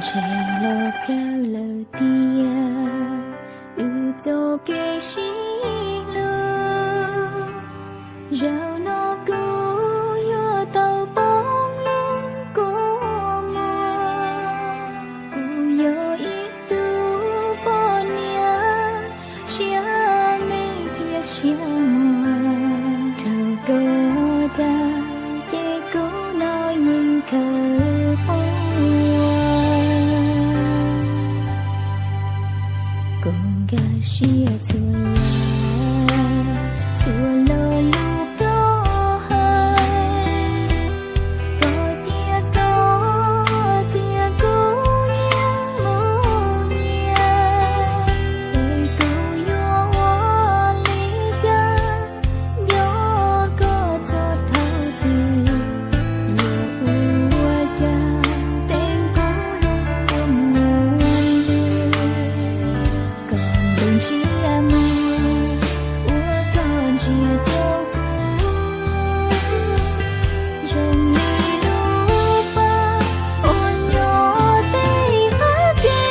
Tshem los kawg lawm tiag, wb txoj kev sib hlub. Zaum no kuv yuav tau poob lub kua muag. Kuv yog ib tug poj niam siab me thiab siab muag. Thaum koj dag ces kuv no yeej khawv qhua. Koj nkag siab txhua yam, txhua lo lus koj hais. Koj cia koj tias kuv nyiam mus nyiam, es kuv yuav ua li cas nco koj txog thaum twg? Yuav ua cas teem kuv los ua mus li? Koj ntuj ntsiab muag, ua koj ntsia rau kuv zoo li lub paj uas nyob tej qab ke.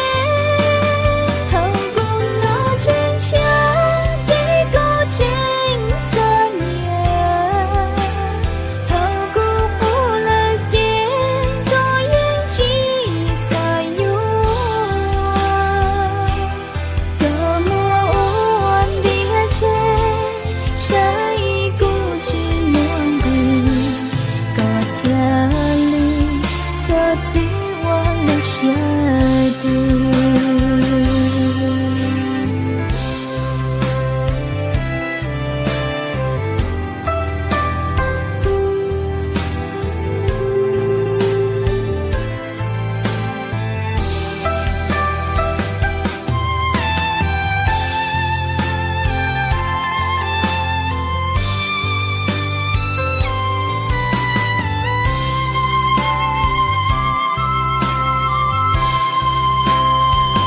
Thaum kuv hnov tseem tshiab ces koj tseem xav nyiam. Thaum kuv pub lawm ces koj yeej tsis xav yuav. Koj muab ua ntiav tseg, saib kuv tsis muaj nqis, koj thiaj li txhob txwv ua lub siab dub.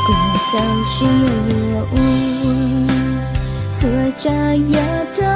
Kuv txaus siab yuav ua txhua tsav yam rau